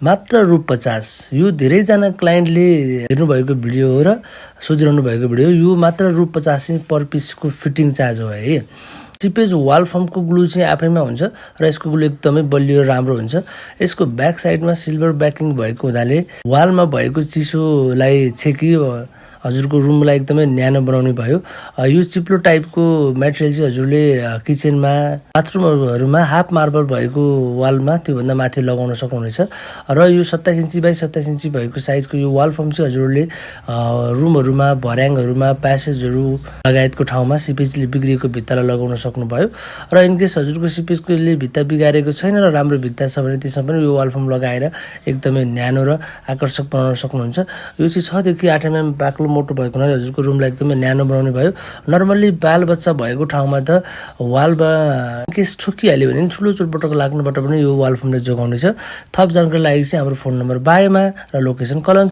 मात्र रु 50। यो धेरैजना क्लाइन्टले हेर्नुभएको भिडियो हो र सोधिरहनु भएको भिडियो। यो मात्र रु 50 पर पिसको फिटिङ चार्ज हो है। सिपेज वाल फर्मको ग्लु चाहिँ आफैमा हुन्छ र यसको ग्लु एकदमै बलियो राम्रो हुन्छ। यसको ब्याक साइडमा सिल्भर ब्याकिङ भएको हुनाले वालमा भएको चिसोलाई छेकी हजुरको रुमलाई एकदमै न्यानो बनाउने भयो। यो चिप्लो टाइपको मेटेरियल चाहिँ हजुरले किचनमा बाथरुमहरूमा हाफ मार्बल भएको वालमा त्योभन्दा माथि लगाउन सक्नुहुनेछ। र यो 27 इन्ची बाइ 27 इन्ची भएको साइजको यो वाल फर्म चाहिँ हजुरले रुमहरूमा भर्याङहरूमा प्यासेजहरू लगायतको ठाउँमा सिपेजले बिग्रिएको भित्तालाई लगाउन सक्नुभयो। र इनकेस हजुरको सिपेजले भित्ता बिगारेको छैन र राम्रो भित्ता छ भने त्यसमा पनि यो वाल फर्म लगाएर एकदमै न्यानो र आकर्षक बनाउन सक्नुहुन्छ। यो चाहिँ 6 देखि 8 mm बाक्लो मोटो भएको हुनाले हजुरको रुमलाई एकदमै न्यानो बनाउने भयो। नर्मल्ली बाल बच्चा भएको ठाउँमा त वालमा केस ठोकिहाल्यो भने ठुलो चोटपटक लाग्नुबाट पनि यो वाल फर्मले जोगाउनेछ। थप जानकारी लागि चाहिँ हाम्रो फोन नम्बर बायोमा र लोकेसन कलन